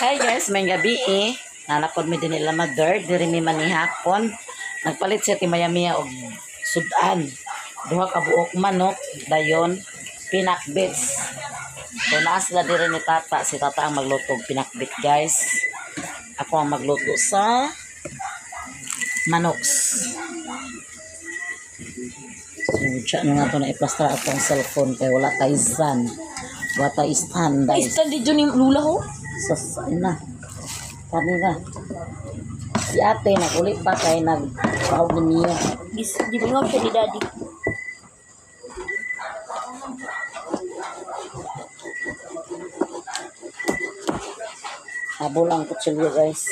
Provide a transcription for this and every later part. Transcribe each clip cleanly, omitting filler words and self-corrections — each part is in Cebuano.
Hi guys, may gabi eh. Nanapod mi din nila mother, diri mi manihapon. Nagpalit siya ti Mayamiya og sudan. Duha ka buok manok, dayon pinakbits. So naa sila diri ni tata, si tata ang magluto og pinakbit, guys. Ako ang magluto sa manoks. So, siya na nato na iplastra atong cellphone kay wala tay stand. Wala tay stand, guys. Stand dito ni Lula ho. Sus, ayun na. Kani na. Si ate, nagulit pa kay nagpahog ni Mio. Gis, gibingog siya ni Daddy. Habol ang kutsilyo, guys.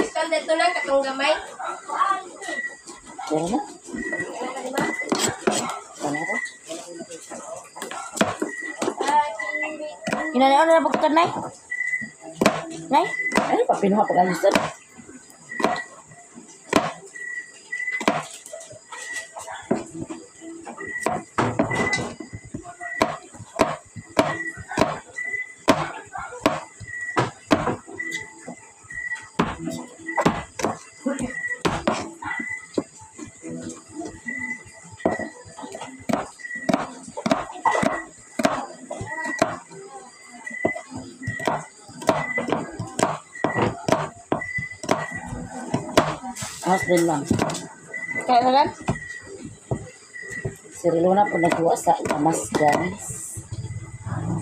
Stand dito lang, katong gamay. Pero na. Ano ko? Inanaon na pagkatad, Nay? Nay? Ano pa, pinuha pa kayo sir? House din lang. Kaya na lang? Si Rilona po nagkuha sa amas, guys.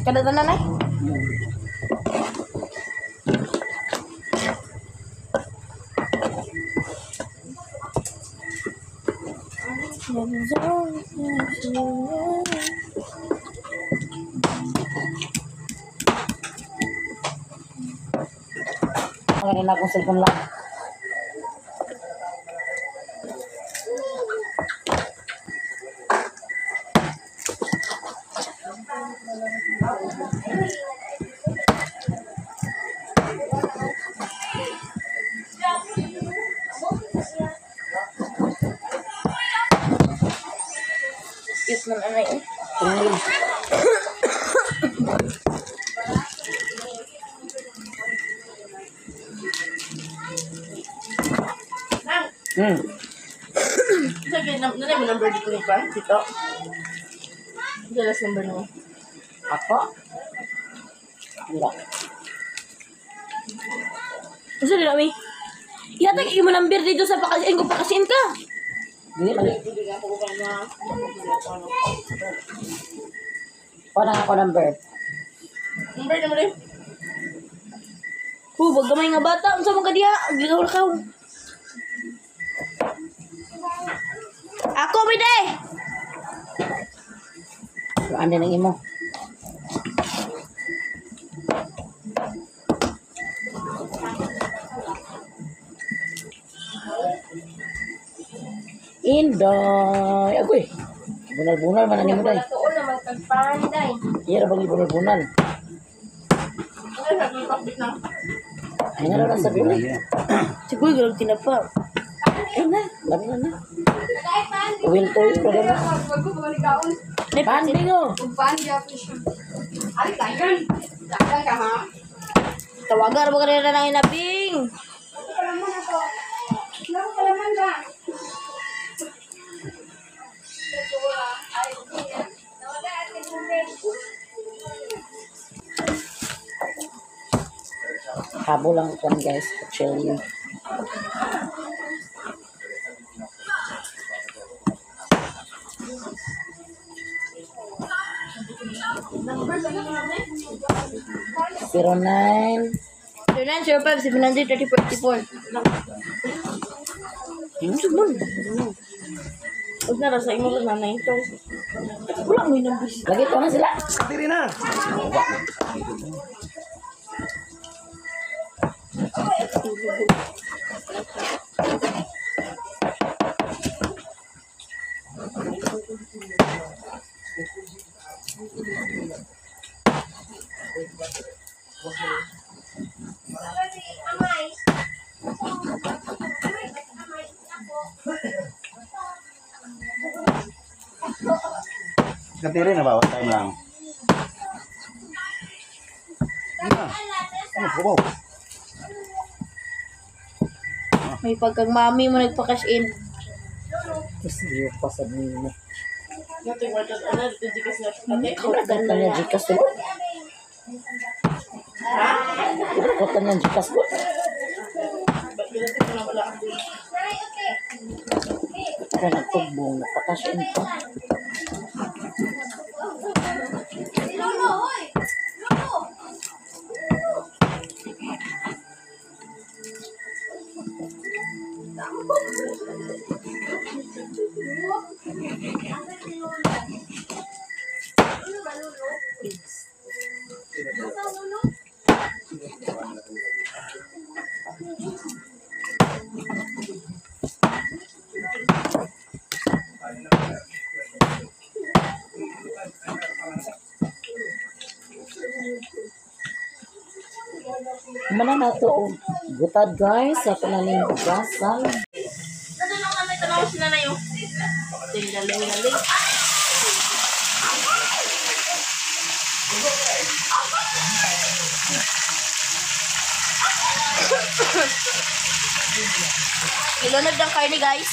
Kada na, Nay? Ang na akong cellphone lang. Cute man, anay. Eh. Tingnan. Sige, nanay mo number dito ni pa? Dito? Ito last number mo. Ako? Wala. Kasi dito, mi. Ihatag imo number dito sa pakasiin ko pakasiin ka. Dili man. Wala ako number. Number na mo rin. Hu, wag gamay nga bata. Unsa man ka diha? Gigaw ka. Ako mi day. Ano din ang imo? Inday! Agoy! Bunal-bunal man ang imo day. Wala tuon naman kag panday. Iya ra bang ibunal-bunal? Ay nga lang sa bili. Siguro galag tinapa. Ay na, lami na na. Will to yun, wala na. Nay, Banding oh! Tawagan ba kanila ng inabing? Habol ang kwan guys, kutsilyo. 09 0905 734 Sugmon. Huwag na ra sa imo lang nanay ito. Wala mo yung number. Lagi to na sila. Diri na. Katiri na ba? One time lang. Ano ko ba? May pagkag mami mo nagpa-cash in. Kasi pa sa nimo. Ikaw na niya Gcash ko. Ikaw na niya Gcash ko. Ako nagtugbong, nagpa-cash in pa. Lolo, hoy! Lolo! Mana na to, oh. Gutad guys, sa kanaling hugasan. Ano nang nanay tanaw si nanay oh. Galing galing. Ilunod ang karne guys.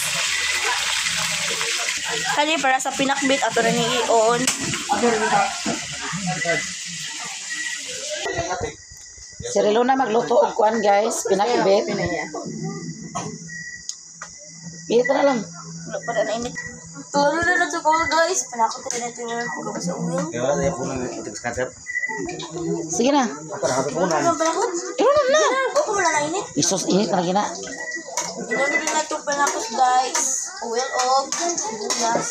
Kani para sa pinakbit ato na ni i-on. Si Relona magluto og kuan guys, pinakibit. Pili ka na lang. Wala pa na init. Tulo na na ko guys. Panakot na natin yung pagkabas sa ulo. Kaya na po nang itik-skatep. Sige na. Ako na katupunan. Ano panakot? Ilunod na. Ako wala na init. Isos init na gina. Ilunod na itong panakot guys. Oil og sibuyas.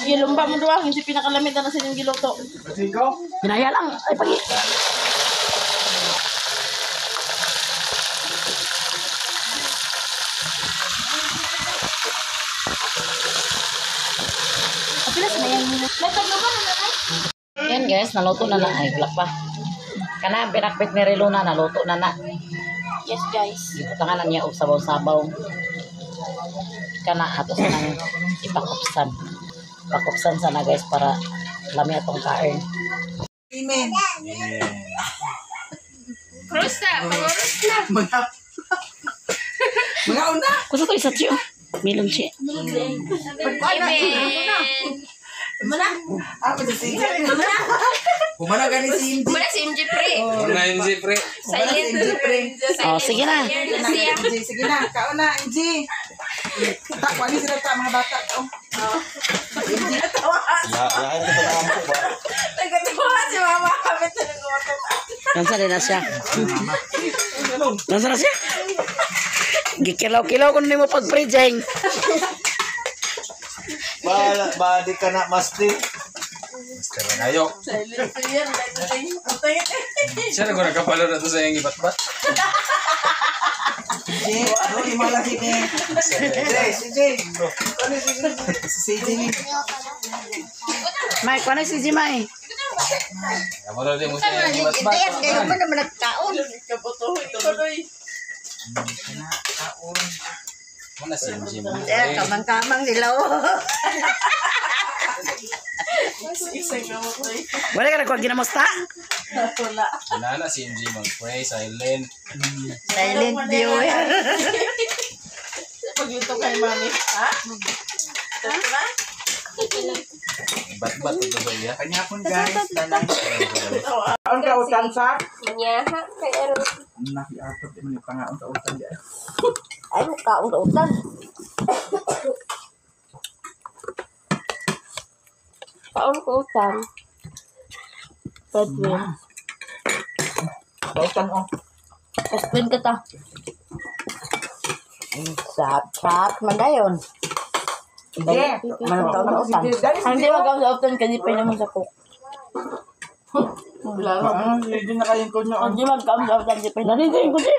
Gilumba mo duwa, hindi pinakalamit na sa inyong giluto. Hinaya lang. Ay pagi. Kapila sa mayang May pagluba na nanay? Yan guys, naluto na na. Ay, wala pa. Kana ang pinakbit ni Relona, naluto na na. Yes guys. Gibutangan na niya og sabaw-sabaw. Kana ato sa nang ipakupsan. Pakupsan sana guys para lami atong kain. Amen. Cross na! Pangoros na! Mga mga una. Kusa to isa chiyo. Milon chi. Amen! Ah, pa si CJ. Humana gani si MJ. Wala si MJ Pre. Wala MJ pre. Humana si MJ pre. Oh, sige na. Silent na siya. MJ, sige na. Kaon na, MJ. Ta, kuha sila ta, mga bata. Oh. MJ, tawa. Lain ka na po ba? Nagkatawa si mama, kami talaga matawa. Nansa din na siya. Nansa na siya. Gikilaw-kilaw ko nimo pag-pre-jeng. Ba, ba di ka na master. Master na kayo. Silent prayer, silent prayer. Siya na ko nagkapalo na to sa iyong ibatbat. MJ, ano, malaki ni. CJ, CJ. Ano si CJ? Si CJ ni. Mike, paano si Jimay? Kapalo din mo sa iyong ibatbat. Kabuto, ito. Kaon. Wala si MJ mo. Kamang-kamang sila oh. Isang kabuto. Wala ka nagkuha ginamusta? Wala. Wala na si MJ mag-pray, silent. Silent viewer. Pagluto kay mami. Ha? Ito na? Ibatbat ito sa iya. Kanyapon guys, tanan. Kaon ka utan sa? Manyaha kay Aaron. Nakiatot man yung pangaon sa utan di. Ay, kaon-utan. Paon ko utang. Bedwin. Pautan oh. Explain ka ta. Sap-sap man dayon. Yeah. Manong utan. Hindi wag ang sa utan kasi pa naman sa cook. Ah, hindi na kayang ko na. Hindi magkaon sa utan kasi pa. Narinig ko siya.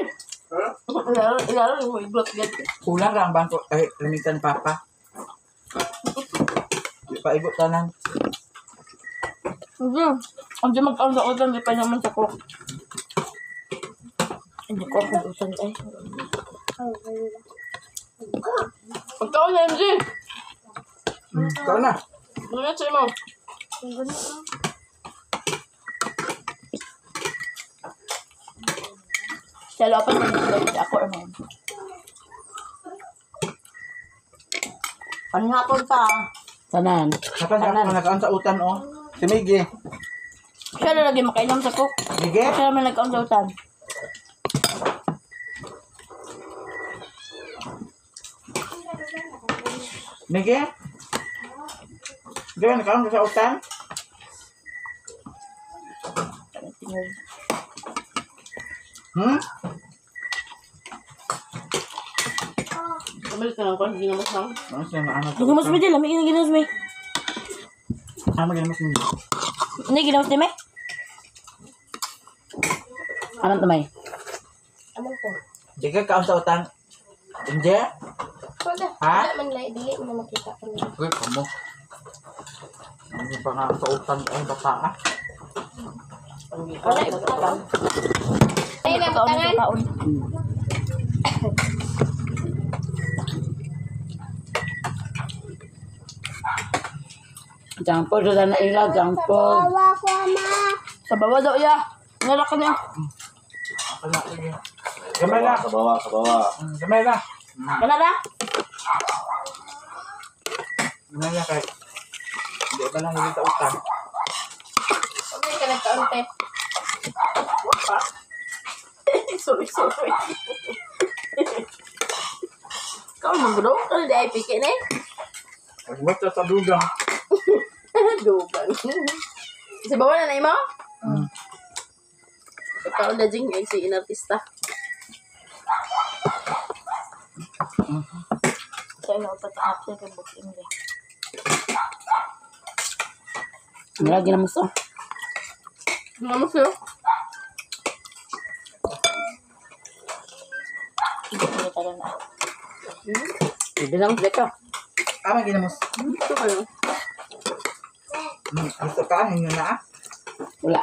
Ilaro ilaro mo iglot gad. Kulang ra ang bangko ay lamitan papa. Di pa igo tanan. Hindi. Hindi magkaon sa utan kasi pa naman sa cook. Hindi ko ako utan ay. Pagkaon na MJ. Kaon na. Ano na sa'yo mo? Sa loopan man ako man. Panghapon pa. Tanan. Kapan ka nakaon sa utan oh. Si Miggy. Siya na lagi makainom sa coke. Miggy? Siya naman nagkaon sa utan. Miggy? Di ba nakaon ka sa utan? Hmm? Kamulit na lang ko, hindi naman lang. Ano siya na ano? Ginamos mi din, lami ginamos mi. Ano ginamos niyo? Hindi ginamos ni may. Anong tumay? Di ka kaon sa utan. Hindi? Wala. Ha? Wala man lai dili mo na makita ko. Uy, kamo. Ano pa nga sa utan ay bata ah. Wala ibutang. Ay, Kaon nabutangan. sa kaon. Jump sa na ila, jump food. Sa bawa daw iya. Nalak ka niya. Ako na, sige. Gamay na. Sa baba, sa baba. Gamay na. Wala na. Gamay na kay. Di ba lang hindi sa utan? Okay ka nagkaon te. Sorry, sorry. Kaon man gudo, kani di ay piki na eh. Pagbuhat sa dugang. Dugang. Sa bawa na na imo? Kaon na jing ay si inartista. Sa ilo pa ta siya kay book in. Wala ginamos oh. Ano mo sa'yo? Hindi tara na. Bilang ka. Tama ginamos. Ito kayo. Gusto ka, ninyo na ah. Wala.